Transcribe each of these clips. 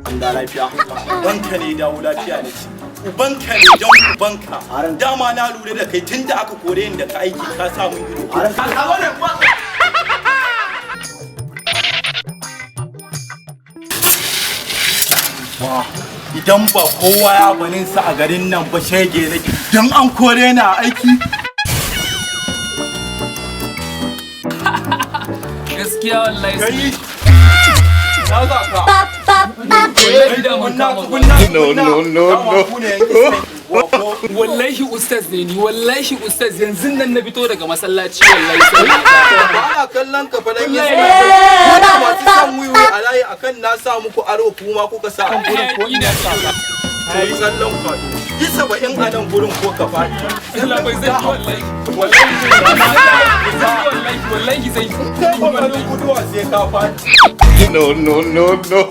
An da lafiya. Ubanka ne dawo lafiya na ci. Ubanka ne don ubanka. Dama na lura da kai tunda aka kore ni daga aiki ka sa mun ido. Idan ba kowa ya banin sa a garin nan ba shege nake. Don an kore ni a aiki. Gaskiya wallahi. Kai. Na za ka. Wallahi da mun kama. No, no, no, no. Wallahi ustaz ne ni, wallahi ustaz yanzu nan na fito daga masallaci wallahi sai. Ba na kallon ka fa dan yasa. Kuna masu san wiwi a layi akan na sa muku aro kuma kuka sa an gurin ko ina sa ka. To yi tsallan kwado. Yi 70 a nan gurin ko ka faɗi. Allah bai zai wallahi. Wallahi wallahi wallahi zai. Kai kokarin guduwa sai ka faɗi. No, no, no, no.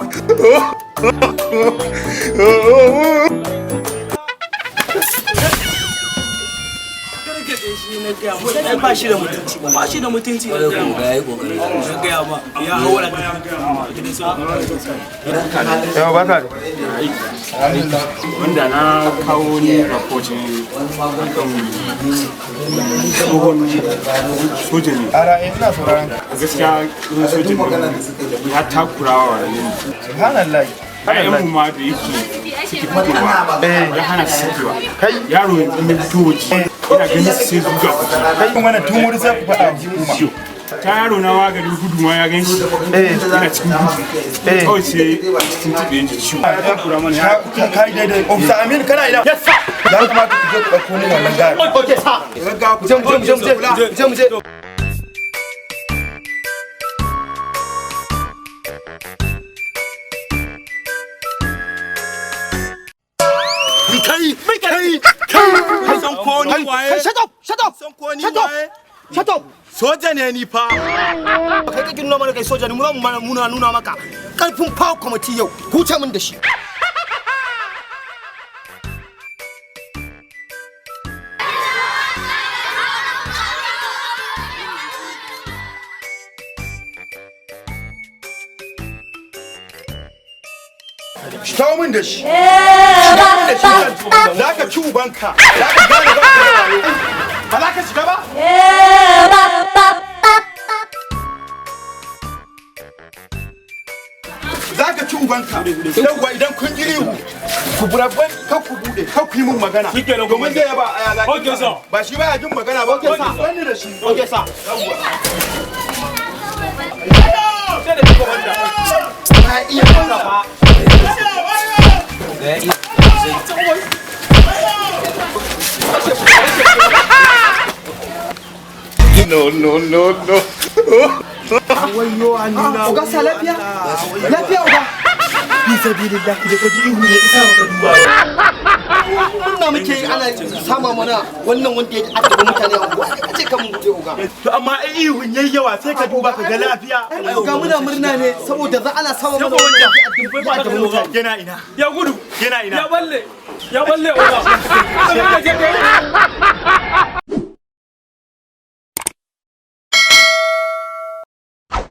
Ba shi da mutunci ba shi da mutunci na gaya ma. Na gaya ma ya haura Yawa barka da. Wanda na kawo ni rahoton kan tsohon soja ne. Ara ina sauraron ka. Gaskiya tsohon soja ne ya takura wa rayuwar. Subhanallah. Ƴaƴanmu ma da yake suke fitowa ya hana su sakewa. Yaro yanzu ya fito waje ina ganin su sai zuga. Kai kuma wannan tun wuri sai ku faɗa hukuma. Ta yaro na maganin gudu ma ya gan shi yana cikin gudu. Kawai sai cikin tibe yanke ciwo. Ya takura mana ya Kai daidai. Officer Aminu kana ina? Yes sir. Ya kamata ku je ku ɗauko min wannan gari. Okay sir. Mu je mu je mu je mu je mu je. Kai kai kai san ko ni waye? Shut up, shut up. San ko ni Shut up. waye? Shut up. Soja ne ni fa. Kai kake nuna mana kai soja ne, mu za mu muna nuna maka karfin power committee yau. Huce min da shi. Shawo min da shi. Shawo min da shi. Za ka ci ubanka. Za ka gane ba ka da wayo. Ba za ka shiga ba? Za ka ci ubanka. Yawwa idan kun ji ihu. Ku burabban kar ku bude kar ku yi min magana. Domin zai yaba aya za Okay sir. Ba shi baya jin magana ba. Okay, sir. Wani da shi. Okay sir. Na iya maka. No, no, no, no. Wayyo hannuna. Oga sa lafiya? Lafiya oga. Fi sabilillahi da kaji ihu ne isa baka duba. Murna muke yi ana sama mana wannan wanda ya addabi mutane a unguwa. Ka ce kan mu guje oga. To amma ai ihun yayi yawa sai ka duba ka ga lafiya. Ai oga muna murna ne saboda za ana sama mana wanda ya addabi mutane. Yana ina. Ya gudu. Yana ina. Ya balle. Ya balle oga.